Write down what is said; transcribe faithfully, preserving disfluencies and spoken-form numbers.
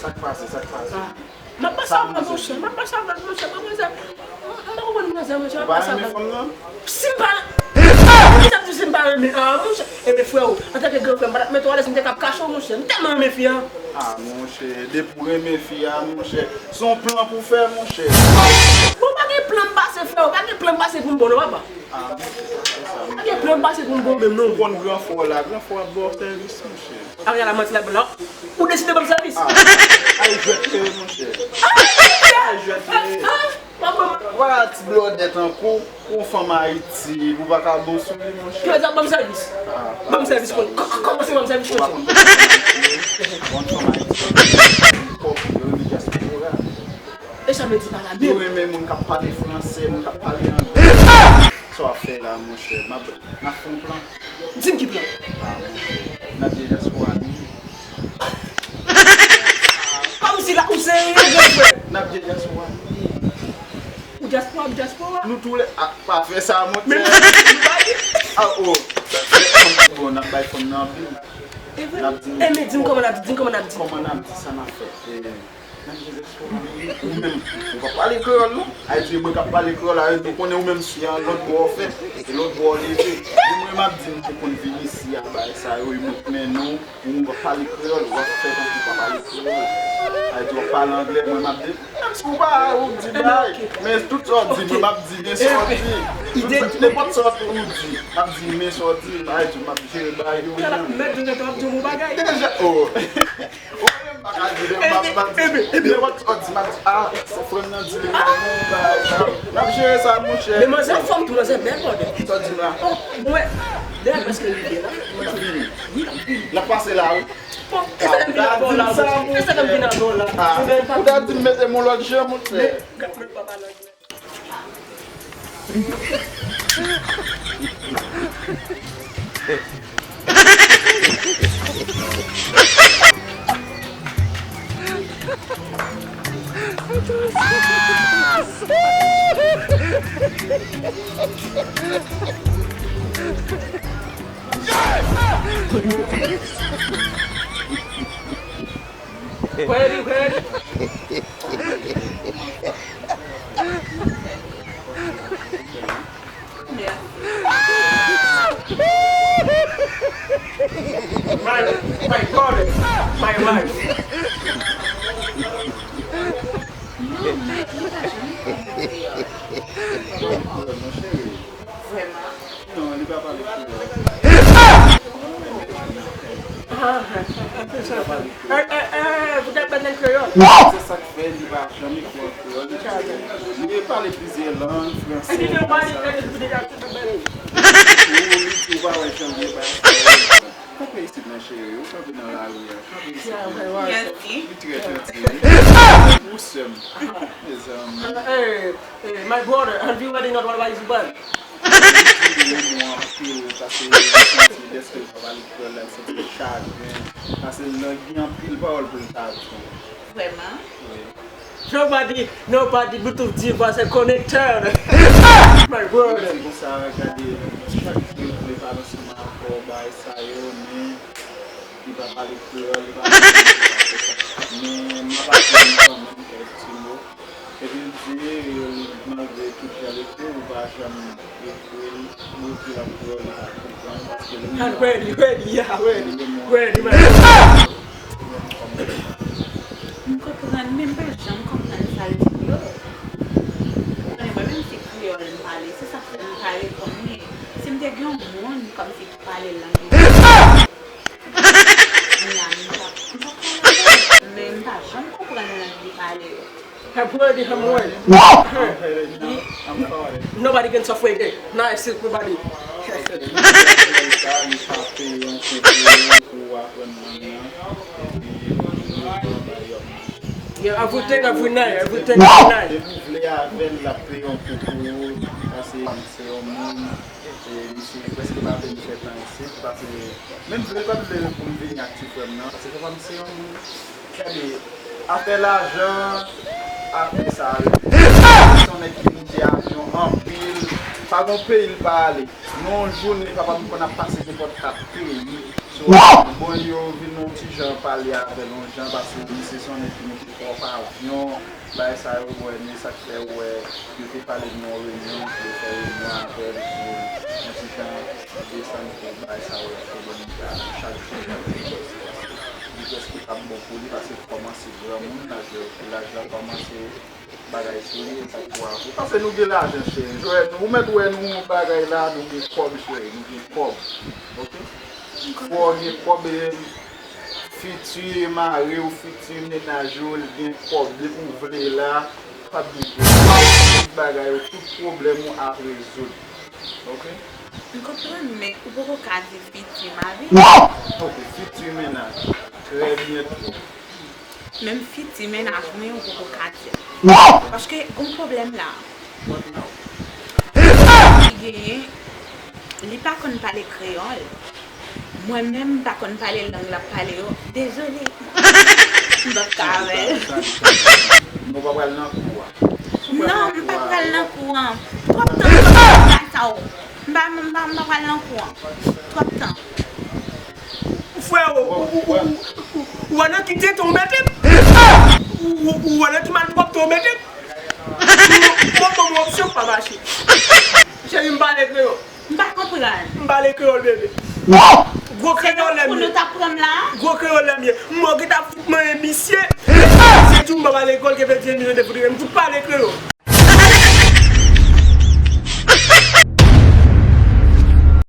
Sa k pase, sa k pase? M ap pase avè l, monchè. M ap pase avè l, monchè. Mwen, manzè, m pa konprann manzè, monchè. M ap pase avè l. Ou pa renmen fanm nan? Si m pa, si m pa renmen, ah, monchè. Ebyen, frè, antanke gran frè, m pa t ap mete w alèz, m te ka ap kache w, monchè. M tèlman renmen fi a. Ah, monchè, depi w renmen fi a, monchè, se yon plan pou fè, monchè. Bon, pa gen plan m pase, frè, pa gen plan m pase pou m bon, non, papa. Ah, monchè, pa fè sa, monchè. Pa gen plan m pase pou m bon menm, non. Ou konn gran frè w la, gran frè w ap ba w sèvis, monchè. Ariel la manti la, la. Ou deside ban m sèvis? Ah, al jwèt tele, monchè. Al jwèt tele. Ou pa ti blòdèt ankò, ou fanm Ayiti, ou pa ka bon sou li, monchè. Yo, sa ban m sèvis. Ah, ban m sèvis, kon, kòman se ban m sèvis, monchè? Ou pa konn bon fanm Ayiti. Bon fanm Ayiti. Kòk, yo renmen dyaspora. E sa vle di pa la Bib? Yo renmen moun k ap pale fransè, moun k ap pale anglè. Sa w ap fè la, monchè? M ap, n ap fè yon plan. Di m ki plan. Ah, monchè. N ap di dyaspora nou. Kòmsi la ou serye, gran frè. N ap di dyaspora nou. Ou dyaspora, ou dyaspora. Nou tou lè, ah, pa fè sa, monchè. Men nou se ki bagay. Ah, oh. Bon, n ap bay fanm nan anpil. E vre? N ap di. E men di m kòman n ap di, di m kòman n ap di. Kòman n ap di sa n ap fè? E, Ou menm, ou pa pale kreyòl, non? Ayiti, mwen k ap pale kreyòl la, yo konnen ou menm si a lòt bò w fèt, e lòt bò w leve. E mwen, m ap di, m te konn vin isi a, bagay sa yo, e mwen k mennen w, ou pa pale kreyòl, w ap fè tankou w pa pale kreyòl. Ayiti, w ap pale anglè, mwen, m ap di, menm si ou pa, ou di bagay, men tout sa w di, mwen, m ap di, men sa w di. Tout sa, nenpòt sa w di, m ap di, men sa w di, Ayiti, m ap jere bagay yo menm. Deja, oh. Ou konnen m pa ka di, m ap, m ap di, nenpòt sa w di, m ap di, ah, se frè m nan di li, m ap di, n ap jere sa, monchè. Men manzè anfòm tou, manzè bèl, brother. Sa w di m la? Oh, mwen, dèyè prèske rive la. L ap vini. Wi, l ap vini. L ap pase la, wi. Bon, e sa k ap vin avè w la, monchè? E sa k ap vin avè w la? Ah, ou ta di m mete m yon lòt jan, monchè. Men, gad, men papa nan. Kwè li, kwè li. My, my brother, my wife. Vrèman. Non, li pa pale kreyòl. Ah, ah, ah, ah, ah, ah, vous êtes pas en créole? Se sa k fè li pa janm ekri an kreyòl. Li pale plizyè lang, franse, konsa. Ou, li di ou pa wè jan li ye bay sa. Kanpe isit, mon cheri, ou kanpe nan lari a. Kanpe isit. Li trè janti, wi. Ou sè m. Mezanmi. Hey, my brother, have you read not what is bad? Li di li renmen w anpil, paske li santi dèske l pa pale kreyòl la, li santi l chagren, paske l gen anpil pawòl pou l ta di. Vrèman? Wi. Nobody, nobody Bluetooth device connected. My brother. Li di konsa, gade, chak jou l vle pale ansanm avè w, bagay sa yo, men li pa pale kreyòl, li pa pale kreyòl, se sa. Men m ap atann li kanmenm kèk ti mo. Epi l di, malgre tout jan l ekri, ou pa janm ekri l, ou ekri l an kreyòl, li pa konprann, paske li menm. Ah, ready, ready, yeah, ready, ready, man. M konprann, men m pa janm konprann sa l di yo. Ou konnen, mwen menm, se kreyòl m pale, se sa k fè m pa reponn li. Si m te gen yon moun kòmsi ki pale lang li, kounye a, m t ap, m t ap pale avè l. Men m pa janm konprann lang li pale yo. Have ready, have ready. Nobody can suffer again. Nice, everybody. Li pa peye yon konpè pou aprann lang nan. Epi, yeah, everything, every night, everything, every night. Depi w vle avè l, l ap peye yon konpè pou ou. Pase se yon moun, e, misye prèske pa vle m fè tan isit, paske menm vle l pa vle pou m vini ak ti frè m nan, paske papa m se yon moun, gade, afè lajan, afè sa yo, se yon nèg ki moute avyon anpil, pa gon peyi l pa ale. Nan yon jounen, papa m konn ap pase nenpòt kat peyi. Bon, yo vin yon ti jan pale avè l yon jan, paske misye se yon nèg ki monte twòp avyon, bagay sa yo, bon, men sa k fè, wè, yo te pale nan yon reyinyon, yo fè reyinyon avè l pou yon ti jan desann pou bagay sa yo, pou bon, chak jou, chak jou, li prèske p ap bon pou li, paske li kòmanse granmoun, laj, laj la kòmanse bagay sou li, e sa k pou apre. Paske nou gen lajan, cheri. Jwè, nou, ou mèt wè nou yon bagay la, nou gen kòb, cheri, nou gen kòb. Oke? Fò w gen kòb, e fiti mari w, fiti mennaj ou, li gen kòb. Depi w vle la, p ap gen pwoblèm. Tout bagay ou, tout pwoblèm ou ap rezoud. Oke? M konprann, men ou poko ka di fiti mari. Oke, fiti mennaj. Trè byento. Menm fiti mennaj mwen, ou poko ka di l. Paske gon pwoblèm la. Li genyen, li pa konn pale kreyòl. Mwen menm, m pa konn pale lang l ap pale yo. Dezole. M p ap ka avè l. Nou pa pral nan kou a. Non, m pa pral nan kou an. Twòp tan m pa sa w. M pa, m pa, m pa pral nan kou an. Twòp tan. Frè, ou, ou, ou, ou, ou, ou wè nan ki tenten w mete m? Ou, ou, ou wè nan ki malpwòpte w mete m? Bon, bon, bon, opsyon pa mache. Cheri, m pale kreyòl. M pa konprann. M pale kreyòl, bebe. Gwo kreyòl lè m ye. Gwo kreyòl lè m ye. M wè w gentan ap fout manyen misye. Se di w m pa pale kreyòl, ke vle di m fout pale kreyòl.